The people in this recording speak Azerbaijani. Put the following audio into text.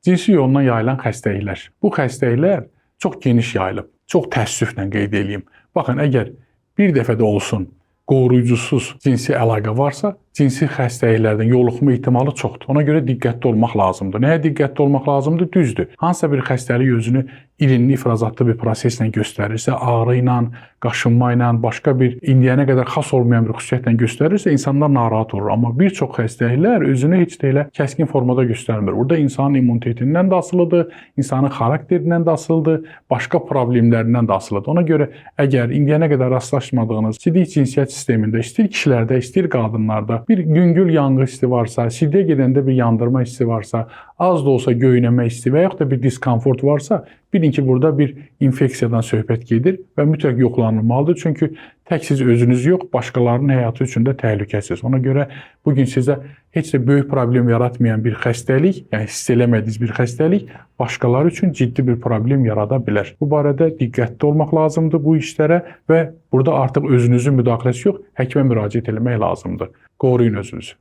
Cinsi yolla yayılan xəstəliklər. Bu xəstəliklər çox geniş yayılıb. Çox təəssüflə qeyd eləyim. Baxın, əgər bir dəfə də olsun qoruyucusuz cinsi əlaqə varsa, cinsi xəstəliklərdən yoluxma ehtimalı çoxdur. Ona görə diqqətli olmaq lazımdır. Nəyə diqqətli olmaq lazımdır? Düzdür. Hansısa bir xəstəlik özünü irinli, ifrazatlı bir proseslə göstərirsə, ağrı ilə, qaşınma ilə, başqa bir indiyənə qədər xas olmayan bir xüsusiyyətlə göstərirsə, insanlar narahat olur. Amma bir çox xəstəliklər özünü heç də elə kəskin formada göstərmir. Burada insanın immunitetindən də asılıdır, insanın xarakterindən də asılıdır, başqa problemlərindən də asılıdır. Ona görə əgər indiyənə qədər rastlaşmadığınız sidik cinsiyyət sistemində, istəyir kişilərdə, istəyir qadınlarda bir yüngül yanğı hissi varsa, sidiyə gedəndə bir yandırma hissi varsa, az da olsa göynəmə hissi və yaxud da bir diskomfort varsa, bilin ki, burada bir infeksiyadan söhbət gedir və mütləq yoxlanılmalıdır. Çünki tək siz özünüz yox, başqalarının həyatı üçün də təhlükəsiz. Ona görə bu gün sizə heç də böyük problem yaratmayan bir xəstəlik, yəni hiss eləmədiyiniz bir xəstəlik başqaları üçün ciddi bir problem yarada bilər. Bu barədə diqqətli olmaq lazımdır bu işlərə və burada artıq özünüzün müdaxiləsi yox, həkimə müraciət eləmək lazımdır. Qoruyun özünüzü.